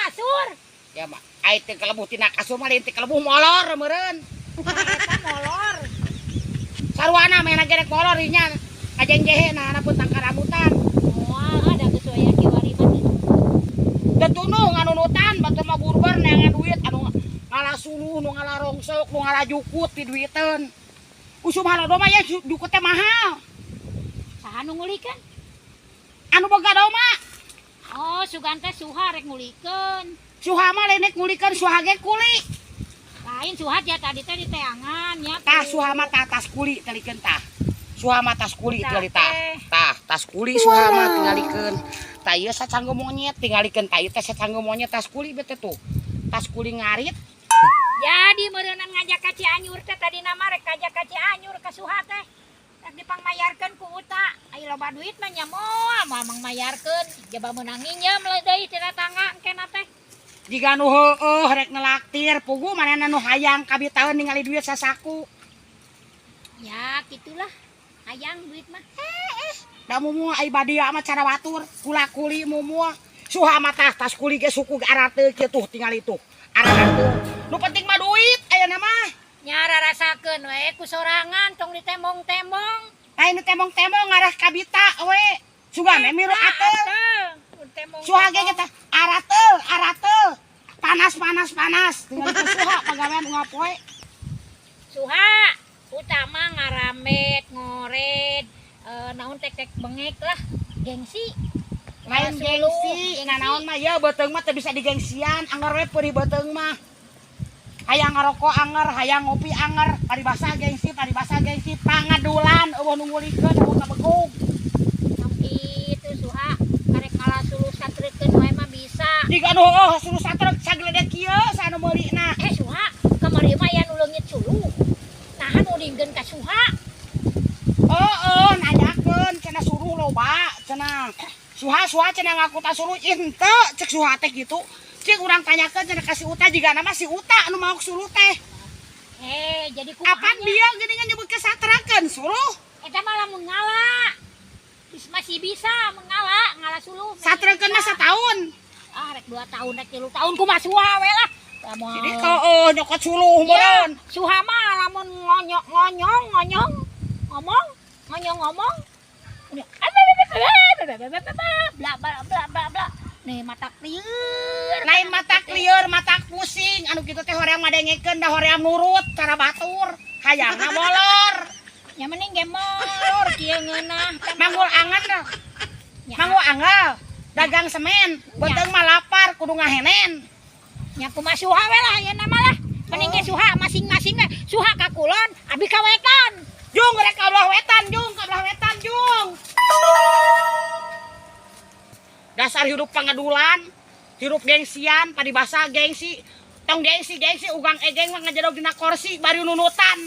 Kasur. Ya mah ai teu kalebuh tina kasur mah lain teu kalebuh molor meureun. Eta molor. Sarwana meh ge rek molor nya. Kajeng jehe nah pun tangkal rambutan. Moal ada geus aya kiwari mah teu. Teu tunduh nganunutan batur mah burber neangan duit anu ngala suluh, nu ngala rongsok, nu ngala jukut di duiteun. Usum halodo mah ya jukut teh mahal. Saha nu ngulikeun? Anu boga doma. Oh, sugan teh Suha rek ngulikeun. Suha mah lain rek ngulikeun, Suha ge kuli. Lain Suha ya tadi teh diteangan ya. Tah Suha mah tah tas kuli telikeun tah. Suha mah tas kuli tingali tah. Tah tas kuli Suha mah tingalikeun. Tah ieu sacanggo monyet tingalikeun tah ieu teh sacanggo monyet tas kuli bete tuh. Tas kuli ngarit. Jadi meureunan ngajak ka Cianjur teh tadi nama rek ngajak ka Cianjur ka Suha teh. Rek dipangmayarkeun ku Uta. Ai loba duit mah nya moal moal mangmayarkeun. Jaba meunang nginjem deui tina tangga engkena teh. Jiga nu heueuh rek nelaktir pugu manehna nu hayang kabitaeun ningali duit sasaku. Ya gitulah. Hayang duit mah. Da mumu ai badia mah cara batur, kula-kuli mumu. Suha mah tah tas kuli ge suku ge arateu kieu tuh tingali tuh. Arateu. Nu penting mah duit ayeuna mah. Nya rarasakeun we ku sorangan tong ditembong-tembong. Lain nu tembong-tembong ngarah kabita we. Sugan we milu ateul. Tembong. Suha ge kita arateul, arateul. Panas panas panas. Tingali ku Suha pagawean unggal poe. Suha utama ngaramet, ngored, naon tek-tek bengek lah, gengsi. Lain Suluh, gengsi, gengsi. Nanaon mah ya beuteung mah teu bisa digengsian, angger we peurih beuteung mah. Hayang ngarokok anger, hayang ngopi anger, paribasa gengsi, paribasa gengsi, pangadulan euweuh nu ngulikeun euweuh kabegug. Tong kitu Suha, karek ngala suluh satreukeun wae mah bisa. Jiga nu heueuh suluh satrek sageledek kieu sa anu meulina. Eh Suha, kamari mah aya nu leungit suluh. Naha nu dingkeun ka Suha? Heeh, nanyakeun cenah suruh loba cenah. Suha Suha cenah ngaku ta suruh ih henteu cek Suha teh kitu. Cik urang tanyakeun cenah ka si Uta jigana mah si Uta anu maok suluh teh. Eh, jadi kumaha Apan nya? Dia geuningan nyebutkeun satrekeun suluh? Eta mah lamun ngala. Masih bisa mengala, ngala suluh. Masih Satrekeun mah bisa. Sataun. Ah, rek 2 tahun, rek 3 tahun kumaha Suha we lah. Lamun Jadi heueuh nyokot suluh Ya, meureun. Suha mah lamun ngonyok ngonyong ngonyong ngomong ngonyong ngomong udah bla bla bla bla bla nih mata lieur. Lain matak lieur, matak pusing. Anu kitu teh hoream ngadengekeun da hoream nurut cara batur. Hayangna molor. Ya mending ge molor kieu ngeunah teh. Manggul angan dah. Ya, Manggul anggal. Dagang semen, beuteung mah lapar kudu ngahenen. Nya kumaha Suha we lah ayeuna mah lah. Mending ge Suha masing-masing we. Suha ka kulon, abi ka wetan. Jung rek ka belah wetan, jung ka belah wetan, jung. Dasar hirup pangadulan, hirup gengsian, paribasa gengsi. Tong gengsi gengsi ugang egeng mah ngajedog dina korsi bari nunutan.